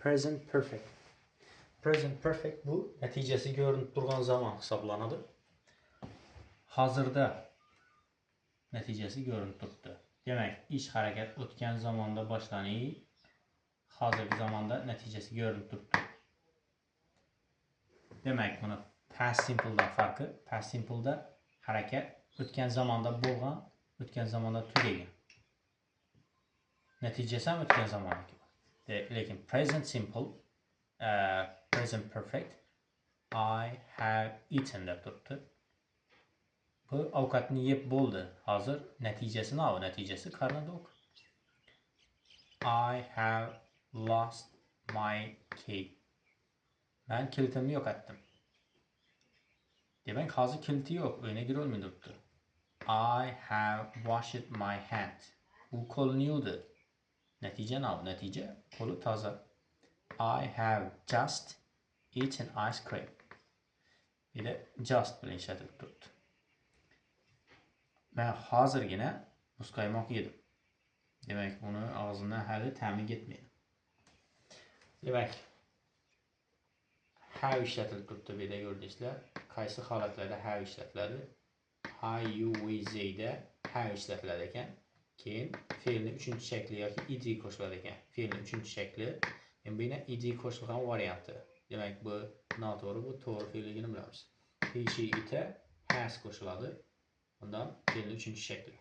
Present perfect. Present perfect bu natijasi görünüp turgan zaman hisoblanadi. Hozirda natijasi görünüp turibdi. Demak, ish harakat o'tgan zamonda boshlanib, hozirgi zamonda natijasi görünüp turibdi. Demak, buni past simple'dan farqi, past simple'da harakat o'tgan zamonda bo'lgan, o'tgan zamonda tugagan. Natijasi ham o'tgan zamonniki. Lekin present simple, present perfect, I have eaten deb turibdi. Bu ovqatni yeb bo'ldi. Hozir natijasi nima? Natijasi qarni to'q. I have lost my key. Men kilitimni yo'qotdim. Demak, hozir kiliti yo'q, uyga kira olmay turibdi. I have washed my hand. U qo'lini yuvdi. Natija nima? Natija qo'li toza. I have just eaten ice cream. Bu yerda just bilan ishlatilib turibdi. Men hozirgina muzqaymoq yedim. Demak, uni og'zimdan hali ta'mi ketmaydi. Demak, have ishlatilib turibdi bu yerda ko'rdingizlar. Qaysi holatlarda have ishlatiladi? I, you, we, they da have ishlatiladi ekan. Keyin fe'lni 3-shakli yoki ed qo'shiladi ekan. Fe'lni 3-shakli. Endi bu yana ed qo'shilgan varianti. Demak, bu noto'g'ri, bu to'g'ri fe'lligini bilamiz. He, she, it'a has qo'shiladi. Undan fe'lni 3-shakli.